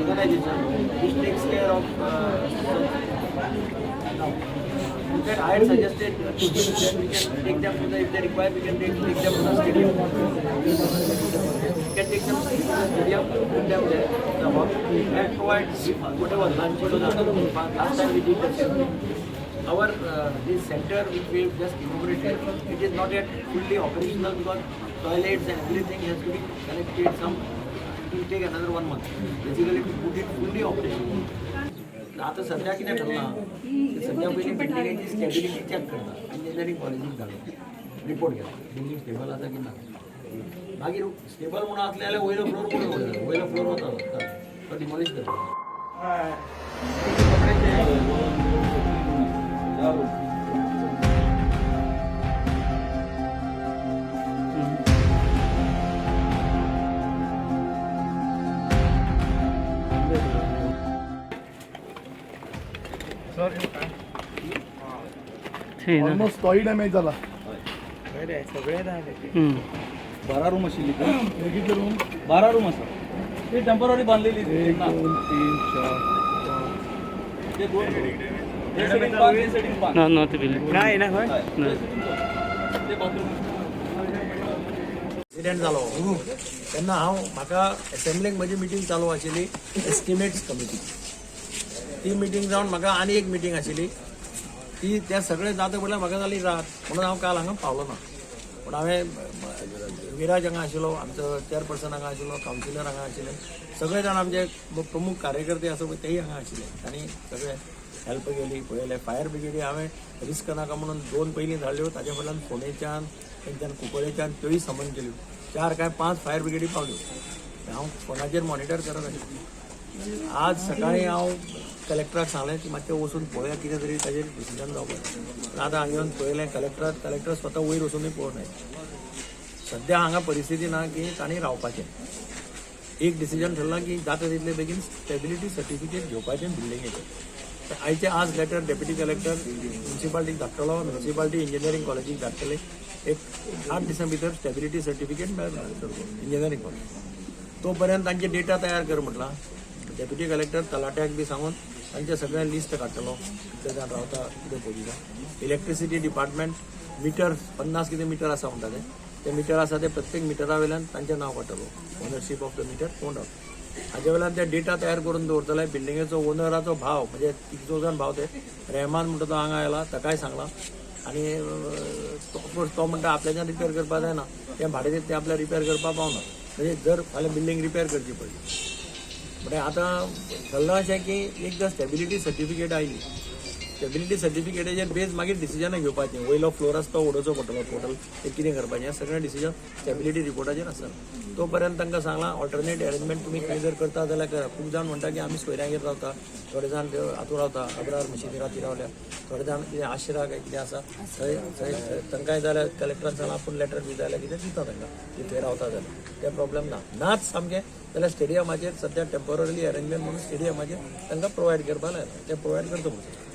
organization which takes care of now. In fact, I had suggested to him that we can take them to the, if they require, we can take them to the stadium. We can take them to the stadium, put them there, the hall, and provide whatever lunch to the, last time we did the same thing. Our, this center which we have just inaugurated, it is not yet fully operational because toilets and everything has to be connected, some, it will take another one month, basically to put it fully operational. आतां सध्या कितें ठरलां की सध्या पयलीं बिल्डिंगेची stability check करता, engineering कॉलेजीक धाडून report घेता, बिल्डींग स्टेबल आसा की ना. मागीर स्टेबल म्हणून आसलें जाल्यार वयलो फ्लोर मोडून उडयता, वयलो फ्लोर वता, तो डिमॉलिश करता. ऑलमोस्ट तोय डॅमेज जाला. 12 रूम आशिल्ली थंय. हे कितले रूम? 12 रूम आसा. ती टेम्पररी बांदलेली. एक, दोन, तीन, चार, पाच. ते दोन, हे सायडीन पांच, हे सायडीन पांच. ना ना, ते बिल्डिंग. हय, ते सायडीन दोन. ते बाथरूम. एक्सिडेंट जालो तेन्ना हांव म्हाका एसेंब्लीक म्हजी मिटींग चालू आशिल्ली, एस्टिमेट्स कमिटी. ती मिटींग जावन म्हाका आनी एक मिटींग आशिल्ली, ती त्या सगळें जाता म्हणल्यार म्हाका जाली रात, म्हणून हांव काल हांगा पावलो ना. पूण हांवें विराज हांगा आशिल्लो, आमचो चेअरपर्सन हांगा आशिल्लो, कावन्सिलर हांगा आशिल्ले, सगळे जाण आमचे प्रमुख कार्यकर्ते आसा पळय तेय हांगा आशिल्ले. तांणी सगळे हेल्प केली, पळयलें. फायर ब्रिगेडी हांवें रिस्क नाका म्हणून दोन पयलीं धाडल्यो, ताच्या फाटल्यान फोंडेच्यान, तेंच्यान कुंकळेच्यान त्योय समन केल्यो. चार काय पांच फायर ब्रिगेडी पावल्यो. हांव फोनाचेर मॉनिटर करत आशिल्लो. आज सकाळी हांव कलेक्टराक सांगलें की मातशें वचून पळोवया, कितें तरी ताजेर डिसिजन जावपाक. पूण आतां हांगा येवन पळयलें, कलेक्टराक, कलेक्टर स्वता वयर वचूनय पळोवन आयलो. सद्या हांगा परिस्थिती ना की तांणी रावपाचें. एक डिसिजन ठरलां की जाता तितले बेगीन स्टेबिलिटी सर्टिफिकेट घेवपाचें बिल्डिंगेचें. तर आयचे आज लेटर डेप्युटी कलेक्टर म्युन्सिपाल्टीक धाडटलो, म्युन्सिपाल्टी इंजिनियरींग कॉलेजीक धाडटले. एक 8 दिसां भितर स्टेबिलिटी सर्टिफिकेट मेळटलो इंजिनियरींग कॉलेज. तो पर्यंत तांचे डेटा तयार कर म्हटलां. डेप्युटी कलेक्टर तलाट्याक बी सांगून तांचे सगळें लिस्ट काडटलो, कितले जाण रावता, कितें पोजिशन. इलेक्ट्रिसिटी डिपार्टमेंट मिटर, 50 कितें मिटर आसा म्हणटा ते, ते मिटर आसा, ते प्रत्येक मिटरा वयल्यान तांचें नांव काडटलो, ओनरशीप ऑफ the meter कोण रावता हाजे वयल्यान ते डेटा तयार करून दवरतले. बिल्डिंगेचो ओनराचो भाव, म्हणजे तिगचो जाण भाव, ते रेहमान म्हणटा तो हांगा आयला, ताकाय सांगलां. आनी ऑफकोर्स तो म्हणटा आपल्याच्यान रिपेर करपाक जायना, तें भाडें दिता तें आपल्याक रिपेर करपाक पावना, म्हणजे जर फाल्यां बिल्डींग रिपेर करची पडली. म्हणजे आतां ठरलां अशें की एकदां स्टेबिलिटी सर्टिफिकेट आयली, स्टेबिलिटी सर्टिफिकेटाचेर बेज मागीर डिसिजनां घेवपाचें. वयलो फ्लोर आसा तो उडोवचो पडटलो टोटल, ते कितें करपाचें हें सगळें डिसिजन स्टेबिलिटी रिपोर्टाचेर आसता. तो पर्यंत तांकां सांगलां, ऑल्टरनेट अरेंजमेंट तुमी खंय जर करता जाल्यार करा. खूब जाण म्हणटा की आमी सोयऱ्यांगेर रावता, थोडे जाण हातूंत रावता, अब्रार मशिदी राती रावल्या, थोडे जाण कितें आश्रा काय कितें आसा थंय थंय थंय तांकांय जाल्यार कलेक्टरान सांगलां, आपूण लेटर बी जाल्यार कितें दिता तांकां की थंय रावता जाल्यार ते प्रॉब्लेम ना. नाच सामकें जाल्यार स्टेडियमाचेर सद्या टेंपोररी अरेंजमेंट म्हणून स्टेडियमाचेर तांकां प्रोवायड करपाक लायलां, ते प्रोवायड करता म्हणून.